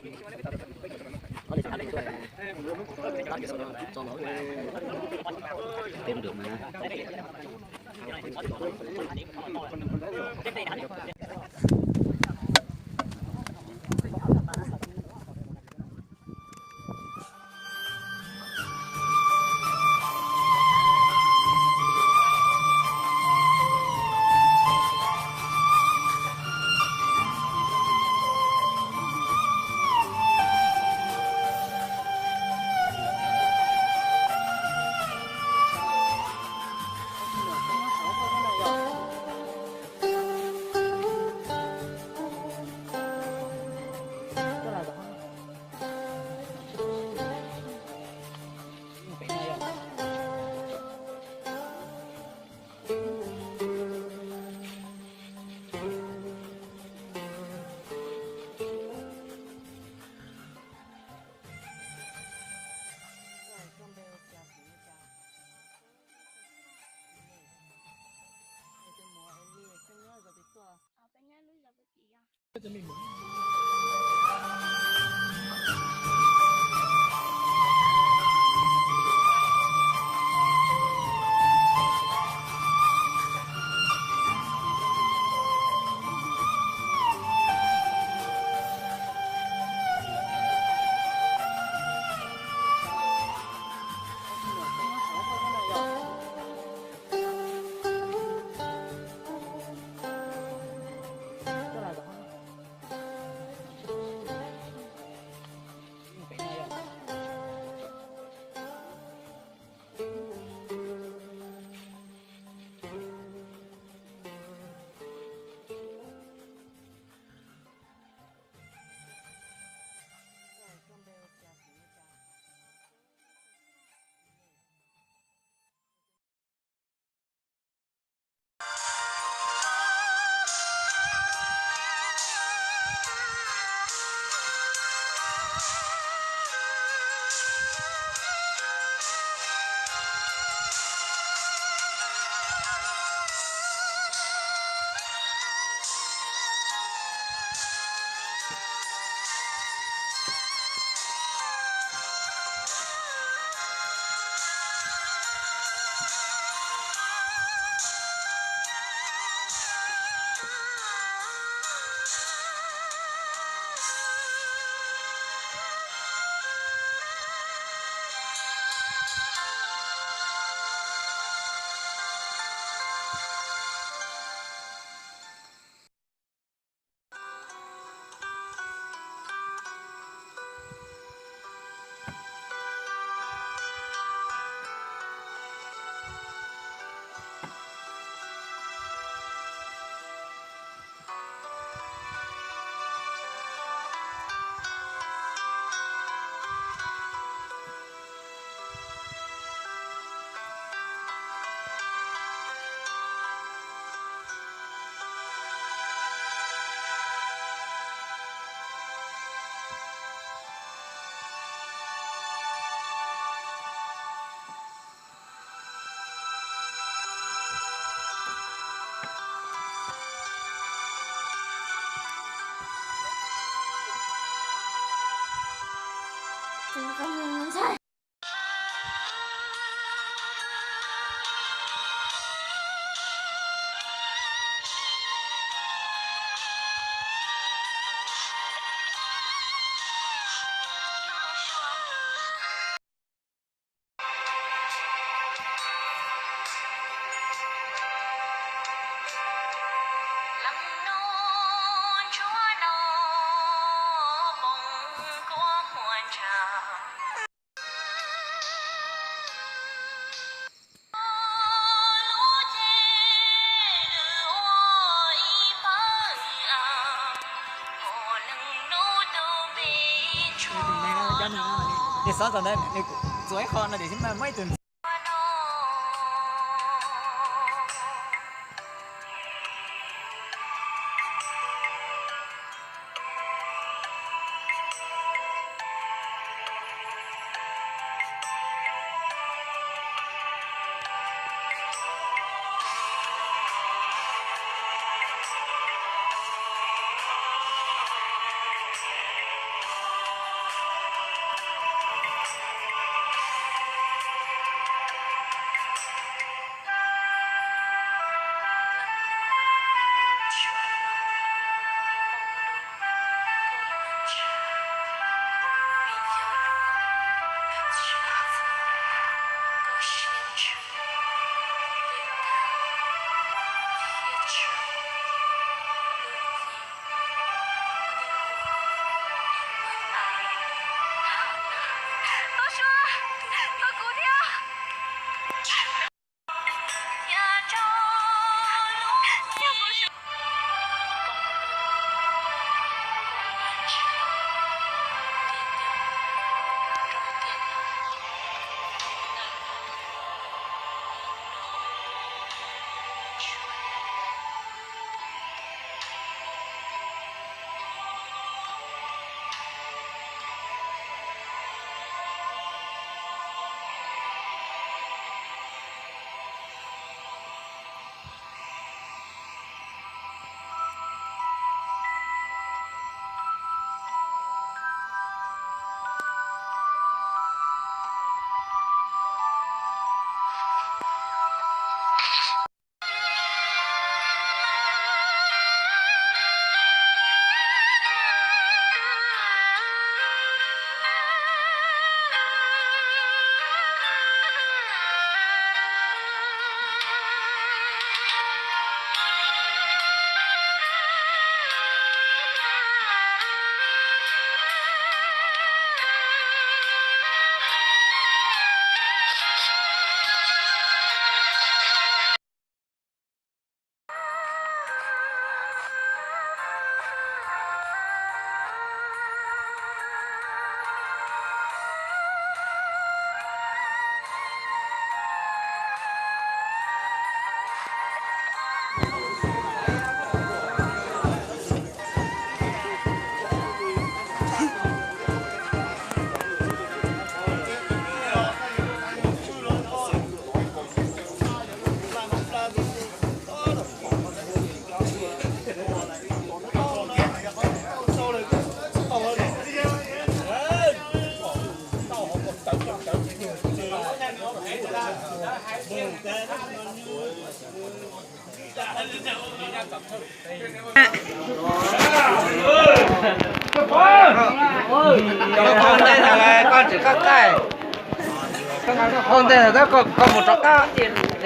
Teb mus dua mas. Nws xov tom ntawd nws txuas ib qho no tiam sis mas muaj ib tug ntxiv. Koj ntej, koj mus rov qab,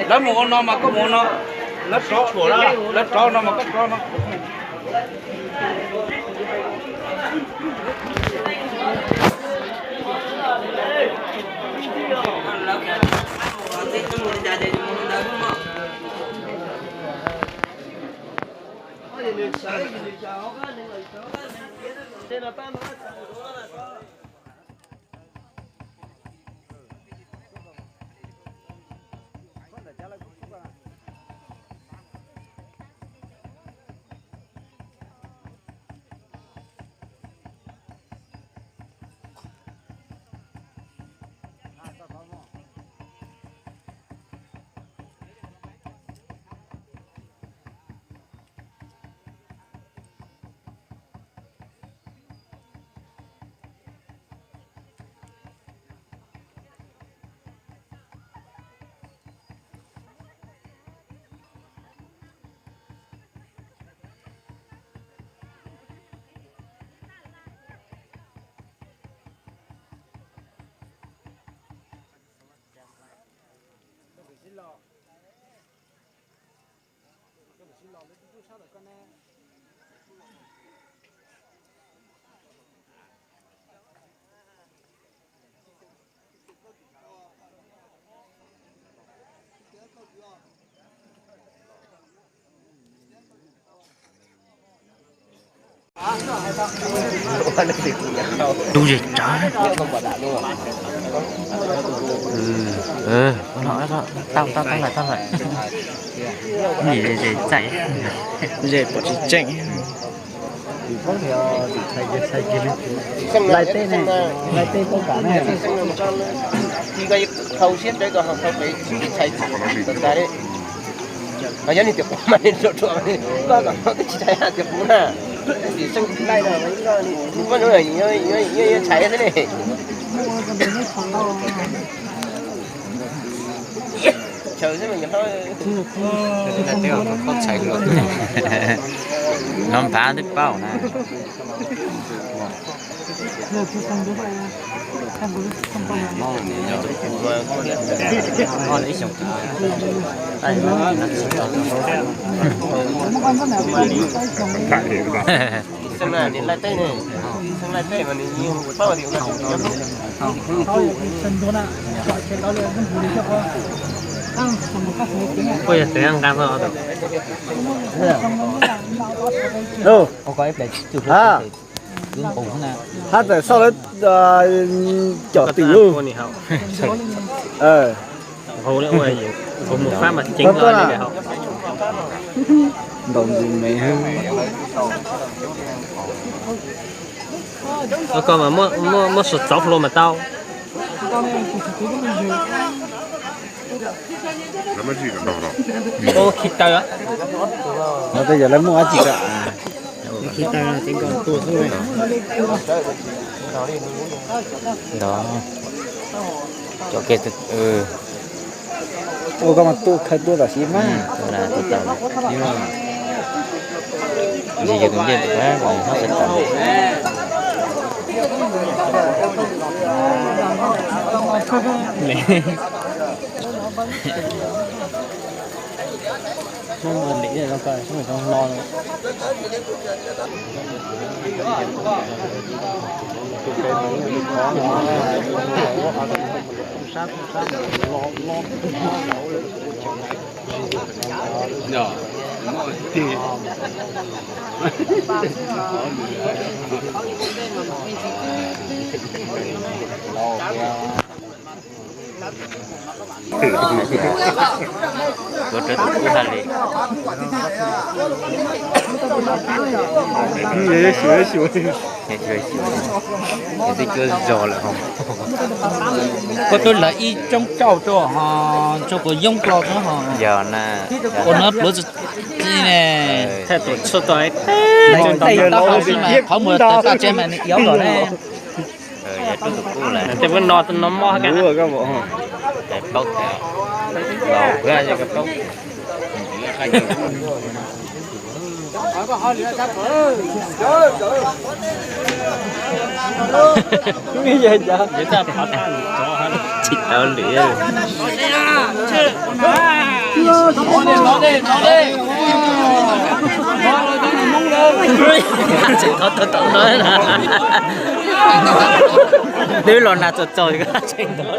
lawv mus ua no mas koj mus ua no, lawv rov, lawv rov no mas koj rov no. Lub zes tsav. Tau tau tau lawm tau lawm. Nim zes txaim. Zes pom tsis tseem. Lais tej ne, lais tej poj kam ne. Khau siab rau kom khau pem tsis tshais tsis tas tas li. Yog niag tias qub mas niag ruam ruam, koj kom koj tsis tshais tias qub na. Tim seej tim laij no, nws poj ntxoog yog tshais xwb ne. Chaw xwb mas yog hlob. Nov nphav twb paub na. Xeev na, nws laij teb ne. Xeev laij teb mas nws yeej paub tias Puas yog tseem nqa tau? Hab tawm soj lawv cov twm lub. Ntaus ntsis me. Koj mas muab suav txov hlo mas tau. Khi taw. No tej yog lawv muaj dab tsi a? Ua koj mas tuaj khaws tuaj tam sim mas. Ntsis yus tus ncej tus kab kom nws hlob sawv tawm. Kuv rau tus kub haj li. Xyuas xyuas, twb cuab zog lawm ho. Koj twb lawv ib tsoob cauj rau ho, tso kuv yoob plo xwb ho. Yog na. Ua no pluav txi ne. Thaj tuam tshuaj tau teb tau tau xwb mas qhov muag tawm toj tseg mas nws iab kom ne. Tej pub no no mob kab. Paub tias laus kawg ces koj paub. Tsis tau lwm. Tseem thov tau tau no na. Twb los nag txog txog tseem thov.